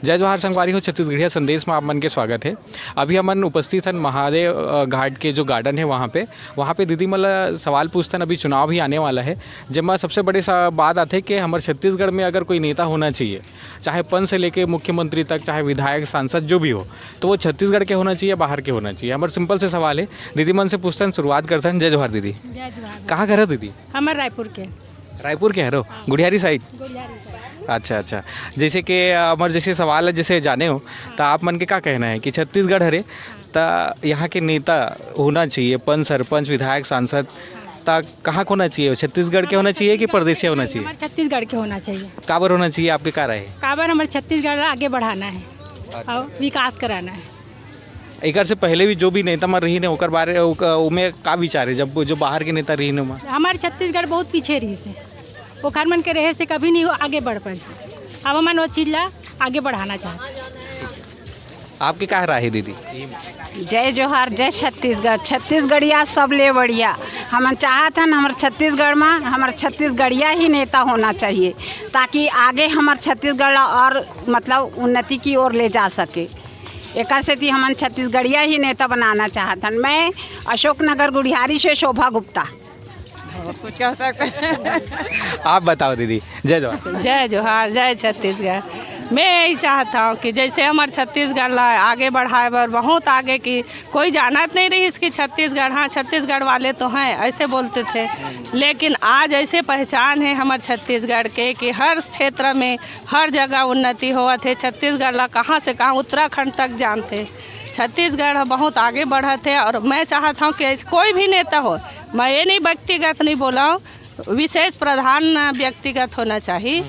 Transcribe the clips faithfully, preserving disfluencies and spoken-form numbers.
जय जोहार संगवारी हो, छत्तीसगढ़िया संदेश में आप मन के स्वागत है। अभी हमन उपस्थित हन महादेव, अ, घाट के जो गार्डन है वहाँ पे। वहाँ पे दीदी मन ला सवाल पूछथन, अभी चुनाव भी आने वाला है, जेमा सबसे बड़े सा बात आथे कि हमर छत्तीसगढ़ में अगर कोई नेता होना चाहिए, चाहे पंच से लेके मुख्यमंत्री तक, चाहे विधायक, सांसद जो भी हो, तो वो छत्तीसगढ़ के होना चाहिए, बाहर के होना चाहिए। हमर सिंपल से सवाल है, दीदी मन से पूछथन, शुरुआत करथन। जय जोहार दीदी। जय जोहार। कहाँ घर है दीदी? हमर रायपुर के। रायपुर के हरो? हाँ। गुढ़ियारी साइड? गुढ़ियारी साइड। अच्छा, अच्छा। जैसे कि, अ, हमर जैसे सवाल है, जैसे जाने हो, त आप मन के का कहना है कि छत्तीसगढ़ हरे, त यहाँ के नेता होना चाहिए, पंच, सरपंच, विधायक, सांसद, त कहाँ के होना चाहिए? छत्तीसगढ़ के होना चाहिए कि परदेसिया होना चाहिए? हमर छत्तीसगढ़ के होना चाहिए। काबर होना चाहिए, आपके का राय है? काबर हमर छत्तीसगढ़ ला आगे बढ़ाना है और विकास कराना है। एकर से पहले भी जो भी नेता मन रहिन हे, ओकर बारे, ओक-, ओमे का विचार हे, जब जो बाहर के नेता रहिन हे, ओमा? हमार छत्तीसगढ़ बहुत पीछे रहिस हे, ओखर मन के रहे से कभी नहीं आगे बढ़ पाइस। अब हमन वो चीज ला आगे बढ़ाना चाहत हन। आपके का राय हे दीदी? जय जोहार, जय छत्तीसगढ़। छत्तीसगढ़िया सबले बढ़िया। हमन चाहत हन हमर छत्तीसगढ़ म हमर छत्तीसगढ़िया ही नेता होना चाहिए, ताकि आगे हमर छत्तीसगढ़ ला और, मतलब, उन्नति की ओर ले जा सके। एकर सेती हमन छत्तीसगढ़िया ही नेता बनाना चाहत हन। मैं अशोकनगर गुढ़ियारी से शोभा गुप्ता। बहुत कुछ कह सकते हैं। आप बताओ दीदी। जय जोहार। जय जोहार, जय छत्तीसगढ़। मैं यही चाहता हूँ कि जैसे हमर छत्तीसगढ़ ला आगे बढ़ाए बर, बहुत आगे की कोई जानत नहीं रहिस कि छत्तीसगढ़, हाँ, छत्तीसगढ़ वाले तो हैं, ऐसे बोलते थे। लेकिन आज ऐसे पहचान है हमर छत्तीसगढ़ के कि हर क्षेत्र में, हर जगह उन्नति होवत हे। छत्तीसगढ़ ला कहाँ से कहाँ, उत्तराखंड तक जानथे। छत्तीसगढ़ ह बहुत आगे बढ़त हे और मैं चाहत हूँ कि ऐसे कोई भी नेता हो, मैं ये नहीं व्यक्तिगत नहीं बोला हूँ, विशेष प्राधान्य व्यक्तिगत होना चाहिए,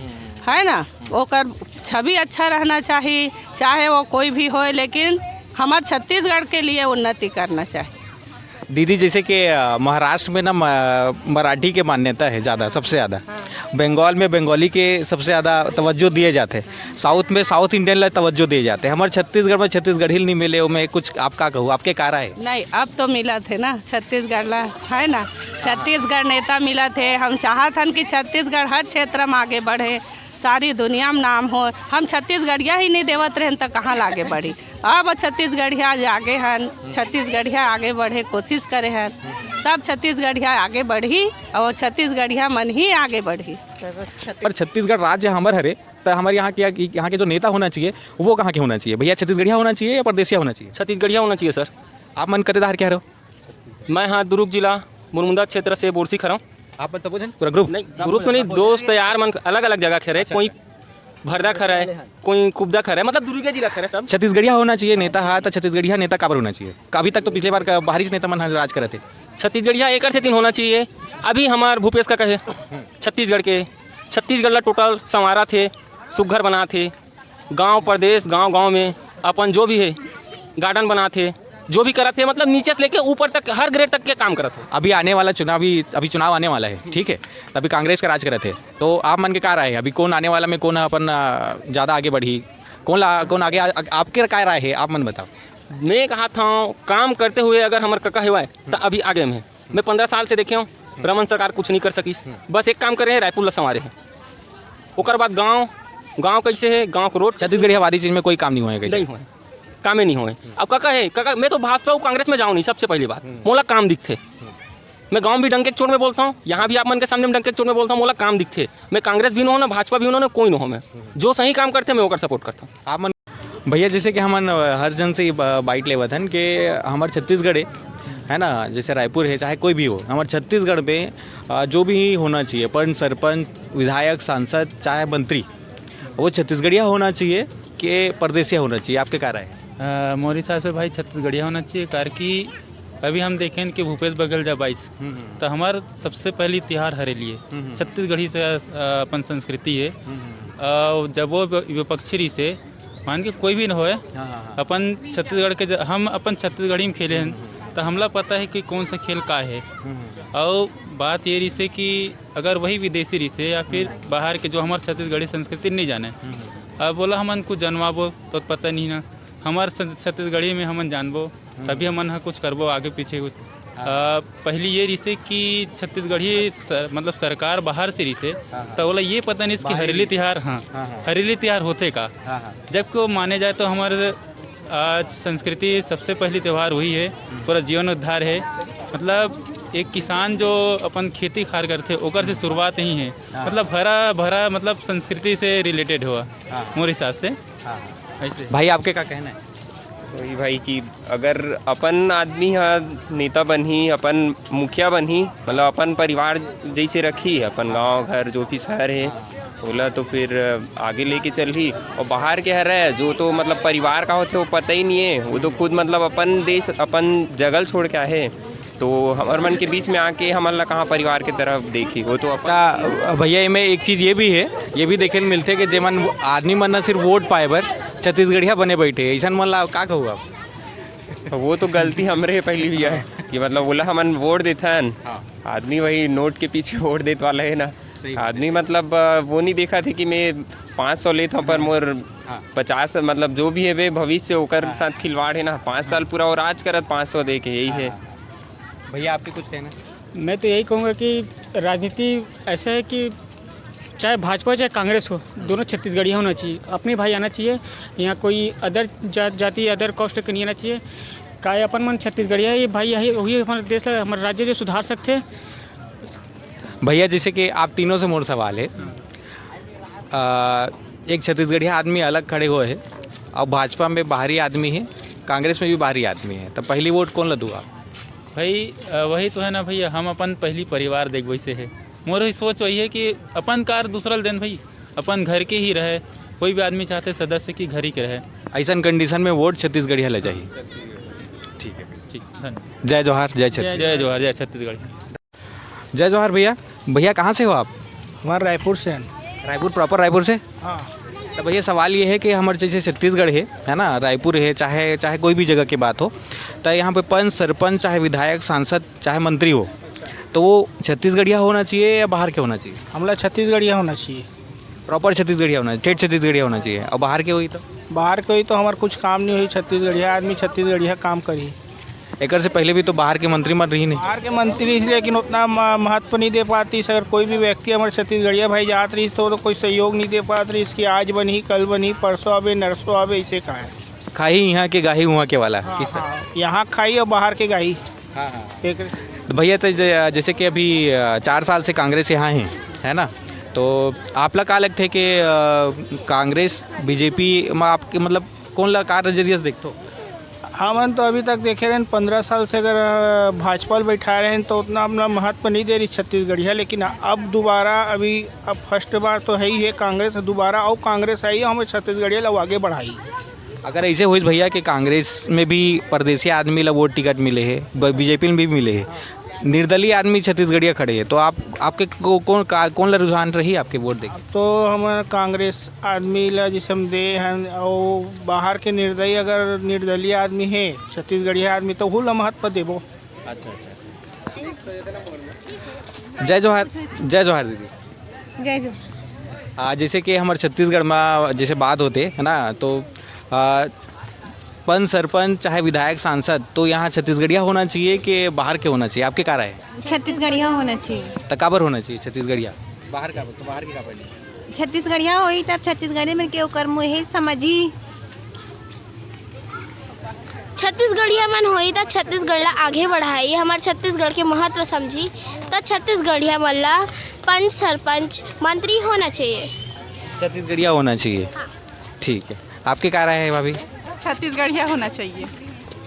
है ना? ओकर छवि अच्छा रहना चाहिए, चाहे वो कोई भी होए, लेकिन हमार छत्तीसगढ़ के लिए उन्नति करना चाहिए। दीदी, जैसे कि, अ, महाराष्ट्र में ना म-, मराठी के मान्यता है ज़्यादा, सबसे ज़्यादा। हाँ। बंगाल में बंगाली के सबसे ज़्यादा तवज्जो दिए जाते हैं, साउथ में साउथ इंडियन ला तवज्जो दिए जाते हैं। हमारे छत्तीसगढ़ में छत्तीसगढ़ी नहीं मिले, ओमे कुछ आप का कहू, आपके का राय है? नहीं, अब तो मिलत हे ना छत्तीसगढ़ ला, है ना? छत्तीसगढ़ नेता मिलत हे। हम चाहत हन कि छत्तीसगढ़ हर क्षेत्र में आगे बढ़े, सारी दुनिया में नाम हो। हम छत्तीसगढ़िया ही नहीं देवत रहेन त कहाँ ला आगे बढ़ी? अब छत्तीसगढ़िया आज आगे हन, छत्तीसगढ़िया आगे बढ़े कोशिश करे हन, तब छत्तीसगढ़िया आगे बढ़ी और छत्तीसगढ़िया मन ही आगे बढ़ी। पर छत्तीसगढ़ राज्य हमर हरे, त हमर यहाँ के, यहाँ के जो नेता होना चाहिए, वो कहाँ के होना चाहिए भैया? छत्तीसगढ़िया होना चाहिए या परदेसिया होना चाहिए? छत्तीसगढ़िया होना चाहिए सर। आप मन कते डहर के हरो? मैं हाँ दुर्ग जिला मुरमुंदा क्षेत्र से बोरसी खरौं। आप मन सबो झन पूरा ग्रुप? नहीं, ग्रुप में नहीं, दोस्त यार मन अलग अलग जगह खरे, कोई भरदा खरा है, कोई कुबदा खरा है, मतलब दुर्गे जिला खरे सब। छत्तीसगढ़िया होना चाहिए नेता हा, त छत्तीसगढ़िया नेता काबर होना चाहिए? अभी तक तो पिछले बार का बाहरी नेता मन ह राज करत हे। छत्तीसगढ़िया एकर सेती होना चाहिए। अभी हमार भूपेश काका हे, छत्तीसगढ़ के, छत्तीसगढ़ ला टोटल संवारत हे, सुग्घर बनात हे। गांव प्रदेश, गांव गांव में अपन जो भी है गार्डन बनात हे, जो भी करत हे, मतलब नीचे से लेके ऊपर तक हर ग्रेड तक के काम करत हे। अभी आने वाला चुनावी, अभी चुनाव आने वाला है, ठीक है, अभी कांग्रेस का राज करत हे, तो आप मन के का राय है, अभी कौन आने वाला में कौन अपन, आ, ज़्यादा आगे बढ़ी, कौन ला, कौन आगे आ, आ, आपके का राय है, आप मन बताओ। मैं कहा था, काम करते हुए अगर हमर कका हेवाय त अभी आगे में। मैं पंद्रह साल से देखे हूँ, रमन सरकार कुछ नहीं कर सकिस। बस एक काम करे हैं, रायपुर ला संवारे हैं। ओकर बाद गांव, गांव कैसे है, गांव के रोड छत्तीसगढ़ी आबादी चीज में कोई काम नहीं होए कैसे? नहीं होए, कामे नहीं होए। अब काका है, काका, मैं तो भाजपा और कांग्रेस में जाऊँ नहीं, सबसे पहली बात। मोला काम दिखथे। मैं गांव भी डंके के चोट में बोलता हूँ, यहाँ भी आप मन के सामने में डंके के चोट में बोलता हूँ, मोला काम दिखथे। मैं कांग्रेस भी न हो ना, भाजपा भी न हो ना, कोई न हो, मैं जो सही काम करथे, मैं ओकर सपोर्ट करता हूँ। आप मन भैया, जैसे कि हमन, अ, हर जन से ये ब-, बाइट लेवत हन कि हमर छत्तीसगढ़ है, है ना, जैसे रायपुर है, चाहे कोई भी हो, हमर छत्तीसगढ़ में, अ, जो भी होना चाहिए, पंच, सरपंच, विधायक, सांसद, चाहे मंत्री, वो छत्तीसगढ़िया होना चाहिए कि परदेसिया होना चाहिए? आपके का राय है? अ, मोर हिसाब से भाई छत्तीसगढ़िया होना चाहिए, कारण कि अभी हम देखें कि भूपेश बघेल जब आइस, हम्म, हम्म। तो हमार सबसे पहली तिहार हरे लिए हम्म, हम्म। छत्तीसगढ़ी से, अ, अपन संस्कृति है। हम्म, हम्म। अ, जब वो वि-, विपक्षी रही से, मान के कोई भी न होए, हाँ, हाँ, हाँ। अपन छत्तीसगढ़ के ज-, हम अपन छत्तीसगढ़ी में खेले हैं, हम्म, हम्म। तो हमला पता है कि कौन सा खेल का है। हम्म, हम्म। और बात ये रही से कि अगर वही विदेशी रही से या फिर हम्म। बाहर के जो हमार छत्तीसगढ़ी संस्कृति नहीं जाने, हम्म। अब बोला हमन कुछ जनवाबो तो पता नहीं ना, हमार सं-, छत्तीसगढ़ी में हमन जानबो, हम्म। तभी हमन ह कुछ करबो आगे पीछे कुछ। हाँ। अ, पहली ये रिसे कि छत्तीसगढ़ी स-, मतलब सरकार बाहर से रिसे, हाँ, हाँ। तो ओला ये पता नहीं कि बाहरी हरेली रिसे। तिहार, हाँ, हाँ, हाँ। हरेली तिहार होथे का? हाँ, हाँ। जबकि वो माने जाए तो हमारे आज संस्कृति सबसे पहली त्योहार वही है, हम्म। पूरा जीवन उद्धार है। मतलब एक किसान जो अपन खेती खार करथे, ओकर से शुरुआत ही है। हाँ। मतलब हरा भरा, मतलब संस्कृति से रिलेटेड हुआ हाँ। मोर हिसाब से। हाँ, हाँ। ऐसे। भाई, आपके का कहना है? वही भाई कि अगर अपन आदमी ह नेता बनही, अपन मुखिया बनही, मतलब अपन परिवार जैसे रखही, अपन गांव घर जो भी शहर है, ओला तो फिर आगे लेके चलही। और बाहर के हरे जो तो मतलब परिवार का होथे वो पता ही नहीं है, वो तो खुद मतलब अपन देश अपन जगह ल छोड़ के आए, तो हमर मन के बीच में आके हमन ला कहाँ परिवार के तरफ देखही, वो तो अपन ता भैया, एमे एक चीज़ ये भी है, ये भी देखे ल मिलथे कि जेमन आदमी मन न सिर्फ वोट पाए बर छत्तीसगढ़िया बने बैठे, ऐसन मन ला का कहू आप? वो तो गलती हमरे पहली भी है कि मतलब ओला हमन वोट देथन, हाँ। आदमी वही नोट के पीछे वोट देत वाला है ना। सही बात है। आदमी मतलब, अ, वो नहीं देखा थे कि मैं पाँच सौ लेता हूँ पर मोर हाँ। पचास, मतलब जो भी है बे भविष्य ओकर हाँ। साथ खिलवाड़ है ना। पाँच साल पूरा वो राज करत पाँच सौ दे के, यही है। हाँ। भैया, आपके कुछ कहना? मैं तो यही कहूँगा कि राजनीति ऐसा है कि चाहे भाजपा हो चाहे कांग्रेस हो, दोनों छत्तीसगढ़िया होना चाहिए, अपने भाई आना चाहिए। यहाँ कोई अदर जा-, जाति, अदर कास्ट के नहीं आना चाहिए। काहे अपन मन छत्तीसगढ़िया है, ये भाई यही, वही हमारे देश ला, हमारे राज्य जो सुधार सकते हैं। भैया, जैसे कि आप तीनों से मोर सवाल है, अ, एक छत्तीसगढ़िया आदमी अलग खड़े हुए है और भाजपा में बाहरी आदमी है, कांग्रेस में भी बाहरी आदमी है, तो पहली वोट कौन ला दूँ आप? भाई, अ, वही तो है ना भैया, हम अपन पहली परिवार देख वैसे है। मोर ही सोच वही है कि अपन कार दूसरा ल देन भाई, अपन घर के ही रहे। कोई भी आदमी चाहते सदस्य की घर ही के रहे। ऐसन कंडीशन में वोट छत्तीसगढ़िया ले जाही। ठीक है। ठीक, धन्यवाद। जय जोहार, जय छत्तीसगढ़। जय जोहार, जय छत्तीसगढ़। जय जोहार भैया। भैया, कहाँ से हो आप? हमारे रायपुर से हैं। रायपुर, प्रॉपर रायपुर से? हाँ। तो भैया, सवाल ये है कि हमारे जैसे छत्तीसगढ़ है, है ना, रायपुर है, चाहे, चाहे कोई भी जगह की बात हो, तो यहाँ पे पंच, सरपंच, चाहे विधायक, सांसद, चाहे मंत्री हो, तो वो छत्तीसगढ़िया होना चाहिए या बाहर के होना चाहिए? हमला छत्तीसगढ़िया होना चाहिए। प्रॉपर छत्तीसगढ़िया होना, ठेठ छत्तीसगढ़िया होना चाहिए। और बाहर के होई तो? बाहर के होई तो हमार कुछ काम नहीं होई, छत्तीसगढ़िया आदमी छत्तीसगढ़िया काम करी। एकर से पहले भी तो बाहर के मंत्री मन रही नहीं। बाहर के मंत्री रही, लेकिन उतना म-, महत्व नहीं दे पाती। अगर कोई भी व्यक्ति हमारे छत्तीसगढ़िया भाई जात रही तो, तो कोई सहयोग नहीं दे पात रही कि आज बनही, कल बनही, परसों आवे, नरसों आवे, इसे कहा है। खाही यहाँ के, गाही वहाँ के वाला। हाँ, किस तरह? हाँ, यहाँ खाही और बाहर के गाही। हाँ, हाँ। एक तो भैया, तो जै-, जैसे कि अभी, अ, चार साल से कांग्रेस यहाँ है, है ना? तो आपला का लगथे कि, अ, कांग्रेस, बीजेपी में आपके, मतलब, कौन ला का नजरिया से देखथो? हमन तो अभी तक देखे रहेन, पंद्रह साल से अगर, अ, भाजपा ल बैठाए रहेन, तो उतना अपना महत्व नहीं दे रही छत्तीसगढ़िया, लेकिन अब दोबारा अभी, अब फर्स्ट बार तो है ही है कांग्रेस, दोबारा अउ कांग्रेस आई, हमें छत्तीसगढ़िया ला आगे बढ़ाई। अगर ऐसे होइस भैया कि कांग्रेस में भी परदेसी आदमी ला वोट टिकट मिले है, ब-, बीजेपी में भी मिले है, निर्दलीय आदमी छत्तीसगढ़िया खड़े है, तो आप, आपके को-, कौन का, कौन ला रुझान रही आपके वोट देके? तो हम कांग्रेस आदमी ला जैसे हम दे हन, अउ बाहर के निर्दयी अगर निर्दलीय आदमी है, छत्तीसगढ़िया आदमी, तो हु ला महत्व देबो। अच्छा, अच्छा। जय जोहार, जय जोहार दीदी। जय जोहार। आ, जैसे कि हमारे छत्तीसगढ़ में जैसे बात होते है ना, तो, आ, पंच, सरपंच, चाहे विधायक, सांसद, तो यहाँ छत्तीसगढ़िया होना चाहिए कि बाहर के होना चाहिए? आपके का राय है? छत्तीसगढ़िया होना चाहिए। तो काबर होना चाहिए छत्तीसगढ़िया? बाहर का, तो बाहर के काबर नहीं? छत्तीसगढ़िया होई तब छत्तीसगढ़ी में के ओकर मुहे समझी। छत्तीसगढ़िया मन होई त छत्तीसगढ़ ला आगे बढ़ाई, हमार छत्तीसगढ़ के महत्व समझी, त छत्तीसगढ़िया मन ला पंच, सरपंच, मंत्री होना चाहिए। छत्तीसगढ़िया होना चाहिए। हाँ। ठीक है, आपके का राय है भाभी? छत्तीसगढ़िया होना चाहिए।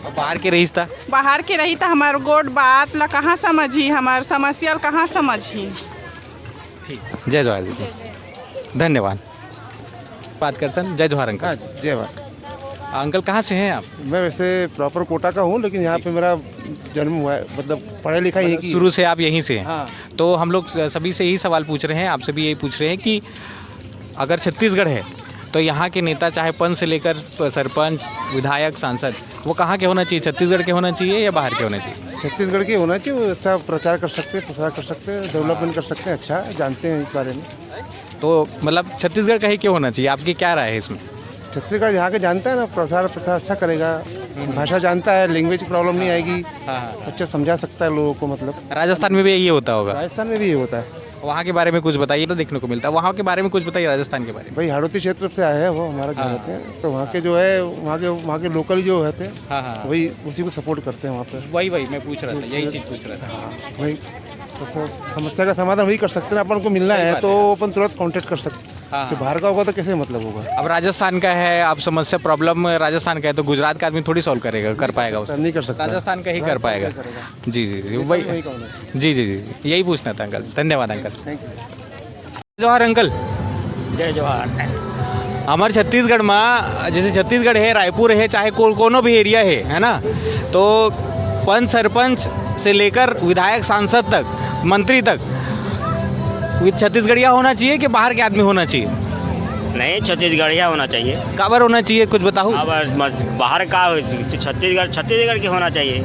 और बाहर के रहीस ता? बाहर के रही त हमार गोठ बात ला कहाँ समझी, हमार समस्या ला कहाँ समझी? ठीक, जय जोहार दीदी, धन्यवाद। बात कर सन, जय जोहार अंकल। हाँ जी, जय जोहार। अंकल, कहाँ से हैं आप? मैं वैसे प्रॉपर कोटा का हूँ, लेकिन यहाँ पे मेरा जन्म हुआ है, मतलब पढ़ाई लिखाई यहीं की। शुरू से आप यहीं से हैं? हाँ। तो हम लोग स-, सभी से यही सवाल पूछ रहे हैं, आपसे भी यही पूछ रहे हैं कि अगर छत्तीसगढ़ है तो यहाँ के नेता, चाहे पंच से लेकर प-, सरपंच, विधायक, सांसद, वो कहाँ के होना चाहिए? छत्तीसगढ़ के होना चाहिए या बाहर के होना चाहिए? छत्तीसगढ़ के होना चाहिए, वो अच्छा प्रचार कर सकते हैं, प्रसार कर सकते हैं, डेवलपमेंट कर सकते हैं, अच्छा जानते हैं इस बारे में। तो मतलब छत्तीसगढ़ का ही क्यों होना चाहिए, आपकी क्या राय है इसमें? छत्तीसगढ़ यहाँ के जानता है ना, प्रसार प्रसार अच्छा करेगा। भाषा जानता है, लैंग्वेज प्रॉब्लम नहीं आएगी। हाँ, हाँ। अच्छा समझा सकता है लोगों को, मतलब। राजस्थान में भी यही होता होगा? राजस्थान में भी ये होता है। वहाँ के बारे में कुछ बताइए, तो देखने को मिलता है। वहाँ के बारे में कुछ बताइए, राजस्थान के बारे में। भाई, हाड़ौती क्षेत्र से आए हैं वो, हमारा घर हाँ। रहते हैं, तो वहाँ के जो है, वहाँ के वहाँ के लोकल जो रहते हैं, हाँ, हाँ। वही उसी को सपोर्ट करते हैं वहाँ पे। वही वही मैं पूछ रहा था, यही चीज़ पूछ रहा था। हाँ, वही तो सब समस्या का समाधान वही कर सकते हैं। अपन को मिलना सही है बात तो है। अपन तुरंत कॉन्टेक्ट कर सकते हैं। हाँ, जो हाँ। बाहर का होगा तो कैसे मतलब होगा? अब राजस्थान का है, अब समस्या, प्रॉब्लम राजस्थान का है, तो गुजरात का आदमी थोड़ी सॉल्व करेगा, कर पाएगा उसको। नहीं कर सकता। राजस्थान का ही कर राजस्थान पाएगा। का ही करेगा। जी, जी, जी, वही। वही कहूँगा। जी, जी, जी, यही पूछना था अंकल। धन्यवाद अंकल। Thank you. जोहार अंकल। जय जोहार। हमारे छत्तीसगढ़ में, जैसे छत्तीसगढ़ है, रायपुर है, चाहे को, कोनो भी एरिया है, है ना, तो पंच सरपंच से लेकर विधायक, सांसद तक, मंत्री तक, वे छत्तीसगढ़िया होना चाहिए कि बाहर के आदमी होना चाहिए? नहीं, छत्तीसगढ़िया होना चाहिए। काबर होना चाहिए, कुछ बताओ। अब मत- बाहर का, छत्तीसगढ़, छत्तीसगढ़ के होना चाहिए।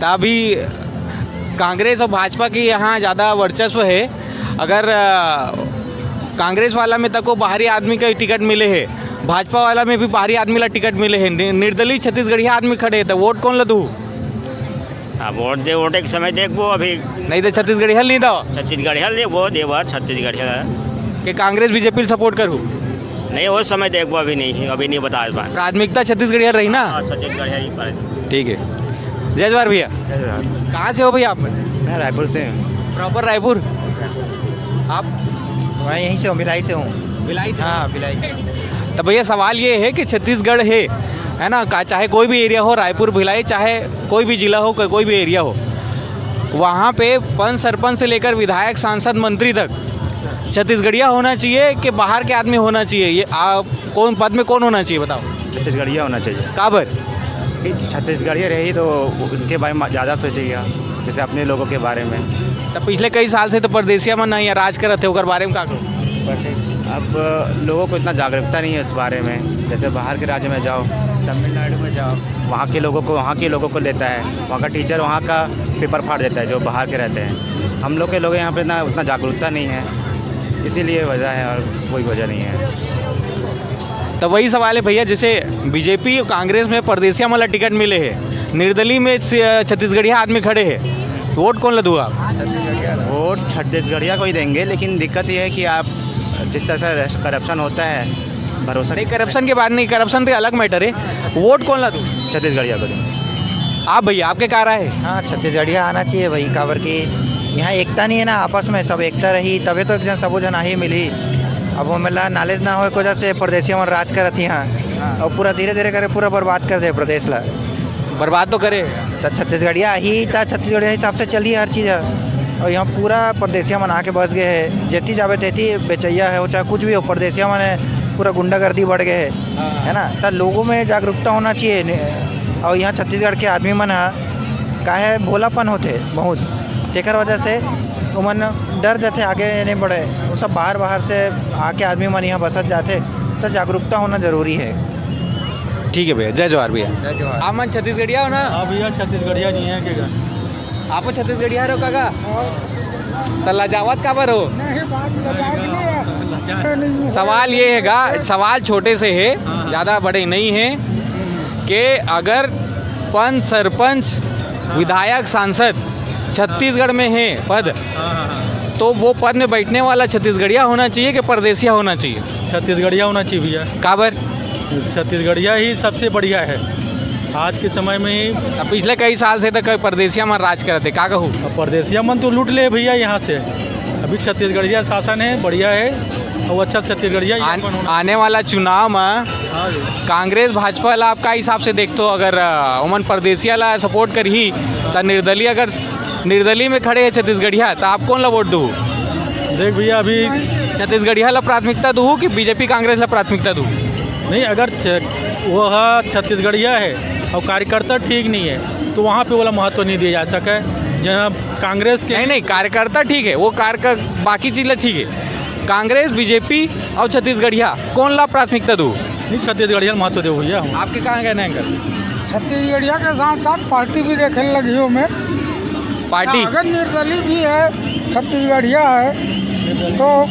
तो अभी कांग्रेस और भाजपा के यहाँ ज़्यादा वर्चस्व है। अगर अ, कांग्रेस वाला में तको बाहरी आदमी का टिकट मिले है, भाजपा वाला में भी बाहरी आदमी ला टिकट मिले है, नि- निर्दलीय छत्तीसगढ़िया आदमी खड़े है, तो वोट कौन ला दू? अब वोट दे, वोटे के समय देखबो अभी। नहीं तो छत्तीसगढ़िया नहीं दो। छत्तीसगढ़िया ले वो देवा, छत्तीसगढ़िया। कि कांग्रेस बीजेपी सपोर्ट करू? नहीं, वो समय देखबो, अभी नहीं, अभी नहीं बता पाए। प्राथमिकता छत्तीसगढ़िया रही ना? हाँ, छत्तीसगढ़िया ही पर। ठीक है, जय जोहार भैया। कहाँ से हो भैया आप? मैं रायपुर से हूँ। प्रॉपर रायपुर। आप? मैं यहीं से हूँ, भिलाई से हूँ। भिलाई से। हाँ, भिलाई से। तो भैया, सवाल ये है कि छत्तीसगढ़ है, है ना, का चाहे कोई भी एरिया हो, रायपुर, भिलाई, चाहे कोई भी जिला हो, को-, कोई भी एरिया हो, वहाँ पे पंच सरपंच से लेकर विधायक, सांसद, मंत्री तक छत्तीसगढ़िया होना चाहिए कि बाहर के आदमी होना चाहिए? ये आप कौन पद में कौन होना चाहिए, बताओ। छत्तीसगढ़िया होना चाहिए। काबर? कि छत्तीसगढ़िया रही तो उसके बारे में ज़्यादा सोचेगा, जैसे अपने लोगों के बारे में। तो पिछले कई साल से तो परदेसिया मन यहाँ राज करत है, ओकर बारे में का कहो? अब लोगों को इतना जागरूकता नहीं है इस बारे में। जैसे बाहर के राज्य में जाओ, तमिलनाडु में जाओ, वहाँ के लोगों को, वहाँ के लोगों को लेता है, वहाँ का टीचर वहाँ का पेपर फाड़ देता है जो बाहर के रहते हैं। हम लोग के लोग यहाँ पे ना उतना जागरूकता नहीं है, इसीलिए वजह है और कोई वजह नहीं है। तो वही सवाल है भैया, जैसे बीजेपी और कांग्रेस में परदेसिया मन ला टिकट मिले है, निर्दलीय में छ-, छत्तीसगढ़िया आदमी खड़े है, तो वोट कौन ला दू आप? वोट छत्तीसगढ़िया को ही देंगे, लेकिन दिक्कत यह है कि आप जिस तरह से करप्शन होता है, भरोसा नहीं, करप्शन के बात नहीं, करप्शन तो अलग मैटर है। वोट कौन ला दू? छत्तीसगढ़िया को देंगे। आप भैया, आपके का राय है? हाँ, छत्तीसगढ़िया आना चाहिए भाई, काबर कि यहाँ एकता नहीं है ना आपस में, सब एकता रही तबे तो एक जन सबो जन आही मिली। अब वो मेला नॉलेज ना होए के वजह से परदेसिया मन राज करत ही यहाँ, और पूरा धीरे धीरे करे पूरा बर्बाद कर दे प्रदेश ला। बर्बाद तो करे। तो छत्तीसगढ़िया ही तो छत्तीसगढ़िया हिसाब से चली हर चीज़ है। और यहाँ पूरा परदेसिया मन आके बस गए हैं, जेती जावे तेती बेचैया है, वो चाहे कुछ भी हो, परदेसिया मन है, पूरा गुंडागर्दी बढ़ गए है, है ना? तो लोगों में जागरूकता होना चाहिए ने-, और यहाँ छत्तीसगढ़ के आदमी मन ह काहे भोलापन होथे बहुत, तेकर वजह से ओमन डर जाथे, आगे नहीं बढ़े। वो सब बाहर बाहर से आके आदमी मन यहाँ बसत जाथे, तो जागरूकता होना जरूरी है। ठीक है भैया, जय जोहार भैया। आप मन छत्तीसगढ़िया हो ना? हाँ भैया, छत्तीसगढ़िया जी हैं के घर। आप छत्तीसगढ़िया रहो काका? तो लजावत काबर हो? सवाल ये हैगा, सवाल छोटे से है, ज़्यादा बड़े नहीं है, कि अगर पंच, सरपंच, विधायक, सांसद छत्तीसगढ़ में है पद, तो वो पद में बैठने वाला छत्तीसगढ़िया होना चाहिए कि परदेसिया होना चाहिए? छत्तीसगढ़िया होना चाहिए भैया। काबर? छत्तीसगढ़िया ही सबसे बढ़िया है आज के समय में ही। अब पिछले कई साल से तो कई परदेसिया मन राज करते, का कहू? अब परदेसिया मन तो लूट ले भैया यहाँ से। अभी छत्तीसगढ़िया शासन है, बढ़िया है, और अच्छा छत्तीसगढ़िया ही आन, अपन होना। आने वाला चुनाव में हाँ जी। कांग्रेस भाजपा ला आप का हिसाब से देखते हो? अगर अ, ओमन परदेसिया ला सपोर्ट करही, तो निर्दलीय, अगर निर्दलीय में खड़े हैं छत्तीसगढ़िया, तो आप कौन ला वोट दू? देख भैया, अभी छत्तीसगढ़िया ला प्राथमिकता दू कि बीजेपी कांग्रेस ला प्राथमिकता दू? नहीं, अगर छ-, वह छत्तीसगढ़िया है और कार्यकर्ता ठीक नहीं है, तो वहाँ पे वाला महत्व नहीं दिया जा सका है। जहाँ कांग्रेस के नहीं, नहीं, कार्यकर्ता ठीक है, वो कार्य, बाकी चीज ला ठीक है। कांग्रेस, बीजेपी और छत्तीसगढ़िया, कौन ला प्राथमिकता दू? नहीं, छत्तीसगढ़िया महत्व दे भैया हम। आपके कहाँ कहना है अंकल? छत्तीसगढ़िया के साथ साथ पार्टी भी देखे लगी हूँ मैं। पार्टी? अगर निर्दलीय भी है, छत्तीसगढ़िया है, तो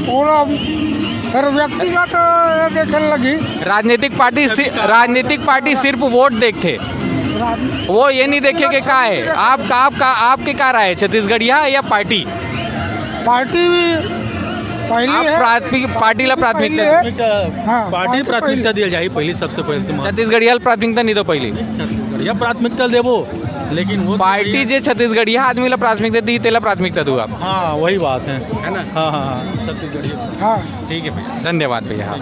पूरा हर व्यक्तिगत, अ, देखे लगी। राजनीतिक पार्टी सि-, राजनीतिक पार्टी सिर्फ वोट देखथे, वो ये नहीं देखे कि का है। आपका, आपका, आपके का राय है, छत्तीसगढ़िया या पार्टी? पार्टी भी पहली आप है। प्राथमिक-, पार्टी ला प्राथमिकता पहली है। हाँ, पार्टी पार्टी प्राथमिकता पहली। दिया जाए पहली, सबसे पहले तो। छत्तीसगढ़िया ला प्राथमिकता नहीं दो पहली। छत्तीसगढ़िया प्राथमिकता देबो, लेकिन वो तो पार्टी भैया जे छत्तीसगढ़िया आदमी ला प्राथमिकता दी, तेला प्राथमिकता दू आप। हाँ, वही बात है। है ना? हाँ, हाँ, हाँ, छत्तीसगढ़िया। हाँ। ठीक है भैया, धन्यवाद भैया। हाँ।